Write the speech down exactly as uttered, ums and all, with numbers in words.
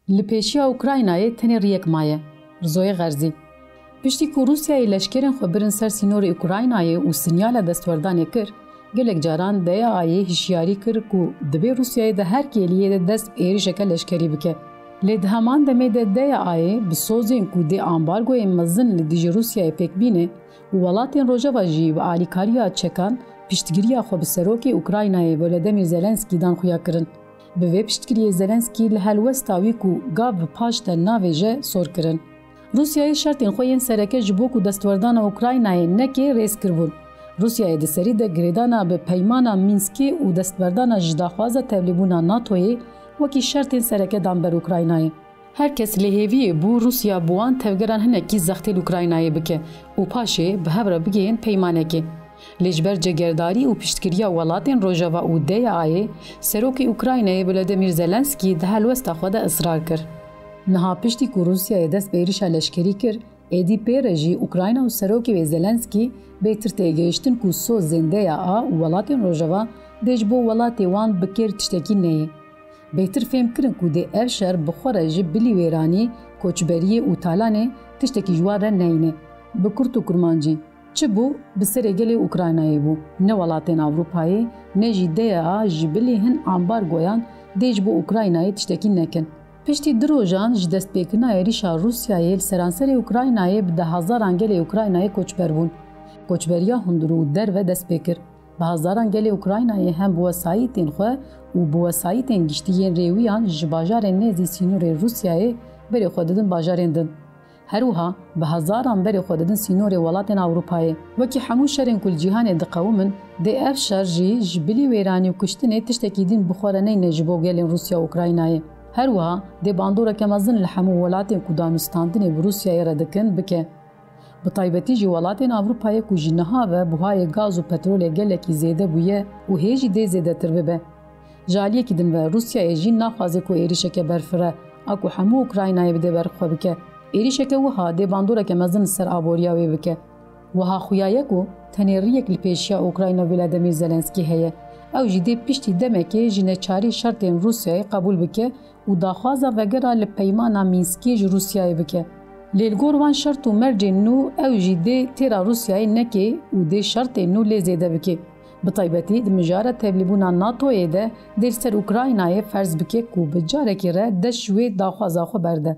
Li pêşiya Ukraynayê tenê riyek maye. Rizoyê Xerzî. Piştî ku Rûsyayê leşkerên xwe birin ser sînorê Ukraynayê û sinyala destwerdanê kir, gelek caran D Y A'yê hişyarî kir ku dibê Rûsyayê di her kêliyê de dest bi êrişeke leşkerî bike. Lê di heman demê de D Y A'yê bi sozên ku dê ambargoyên mezin li dijî Rûsyayê pêk bîne û welatên Rojava jî bi alîkariya çekan piştgiriya xwe bi serokê Ukraynayê Volodymyr Zelenskî dan xuya kirin. Bi vê piştgiriyê Zelenskî li helwesta wî ku gav bi paş de navêje sor kirin. Rûsyayê şertên xwe yên sereke ji bo ku destwerdana Ukraynayê neke rêz kiribûn. Rûsyayê di serî de girêdana bi peymana Mînskê û destberdana ji daxwaza tevlîbûna NATOyê wekî şertên sereke dan ber Ukraynayê. Her kes li hêviyê bû Rûsya bi wan tevgeran hinekî zextê li Ukraynayê bike û paşê bi hev re bigihên peymanekê. Lê ji ber cegerdarî û piştgiriya welatên Rojava û D Y A'yê, serokê Ukraynayê Volodymyr Zelenskî di helwesta xwe de israr kir. Niha piştî ku Rûsyayê dest bi êrişa leşkerî kir, êdî pê re jî Ukrayna û serokê wê Zelenskî bêtir têgihiştin ku sozên D Y A û welatên Rojava dê ji bo welatê wan bi kêr tiştekî neyê. Bêhtir fêm kirin ku dê ev şer bi xwe re ji bilî wêranî, koçberiyê û talanê tiştekî ji wan re neyne. Bi kurt û kurmancî, çi bû, bi serê gelê Ukraynayê bû. Ne welatên Ewropayê, ne jî D Y A ji bilî hin ambargoyan dê ji bo Ukraynayê tiştekî nekin. Piştî du rojan ji destpêkirina êrişa Rûsyayê li seranserê Ukraynayê bi dehezaran gelê Ukraynayê koçber bûn. Koçberiya hundir û derve dest pê kir. Bi hezaran gelê Ukraynayê hem bi wesayîtên xwe û bi wesayîtên giştî yên rêwiyan ji bajarên nêzî sînorê Rûsyayê berê xwe didin bajarên din. Her wiha bi hezaran berê xwe didin sînorê welatên Ewropayê. Wekî hemû şerên ku li cîhanê diqewimin, dê ev şer jî ji bilî wêranî û kuştinê tiştekî din bi xwe re neyne ji bo gelên Rûsya û Ukraynayê. Her wiha dê bandoreke mezin li hemû welatên ku danûstandinê bi Rûsyayê re dikin bike. Bi taybetî jî welatên Ewropayê ku ji niha ve buhayê gaz û petrolê gelekî zêde bûye û hê jî dê zêdetir bibe. Ji aliyekî din ve Rûsyayê jî naxwaze ku êrişeke berfireh a ku hemû Ukraynayê bide ber xwe bike. Êrişeke wiha dê bandoreke mezin li ser aboriya wê bike. Wiha xuya ye ku tenê riyek li pêşiya Ukrayna Volodymyr Zelenskî heye. Ew jî dê piştî demekê ji neçarî şertên Rûsyayê qebûl bike û daxwaza vegera li peymana Mînskê ji Rûsyayê bike. Lê li gor van şert û mercên nû ew jî dê têra Rûsyayê neke û dê şertên nû lê zêde bike. Bi taybetî di mijara tevlîbûna NATOyê de dê li ser Ukraynayê ferz bike ku bi carekê re dest ji wê daxwaza xwe berde.